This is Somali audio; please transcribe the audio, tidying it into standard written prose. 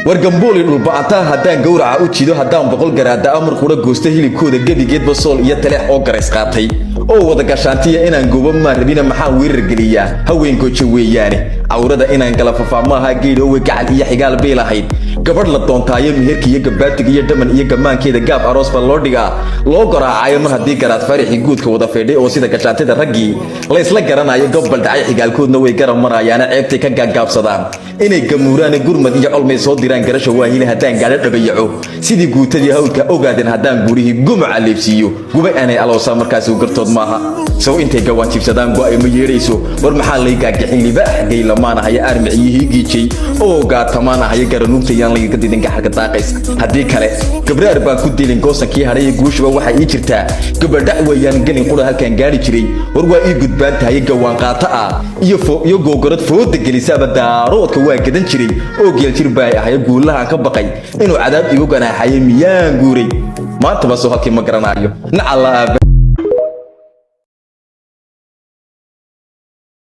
War gambooli dhulba'antaa haddaan gowraca u jido, haddaan 100 garaada amar qura goosta hilibkooda gebigeedba, Sool iyo Taleex oo garays qaatay oo wada gashaantiya inaan goobo maan rabina. Maxaan weerar geliyaa? Haween goojo weeyaane. Cawrada inaan gala fafaa maaha geedhoowe, gacal iyo xigaal bay lahayd gabadh la doontaayo. Meherka iyo gabaatiga iyo dhaman iyo gammaankeeda gaab aroos baa loo dhigaa, loo garaacayo. Mar haddii Garaad Farixi guudka wada faydhay oo sida gashaantida raggii la isla garanayo, gobol dhacay xigaalkoodna way garab marayaana, ceebtay ka gaagaabsadaan inay gamuuraane. Gurmad iyo colmay soo diraan garasha waahile. Haddaan gaadho dhabayaco sidii guutadii hawdka ogaadeen, haddaan gurihii gumaca leebsiiyo, gubay aanay aloosaa markaasi gartood maaha. Sow intay gawaan jiibsadaan go'ay ma yeedhayso. War maxaa lay gaagixin? Libaax gaylamaan ahaya, aarmiciyihii giijay oo gaatamaan ahaya. Garanuugta yaan layga didin gaxarka daaqaysa, haddii kale gabraar baan ku dilin goosankii hadhay. Guushuba waxaa ii jirtaa gabadhac weeyaan, gelin qura halkaan gaari jiray. War waa ii gudbaan tahay gawaan qaato ah iyo googorad fooda gelisaaba. Daaroodka waa gadan jiray oo geeljir baa ahay. Guulahaan ka baqay inuu cadaab igu ganaaxaye, miyaan guuray maantaba? Soo halkii ma garanaayo nacalla aaba.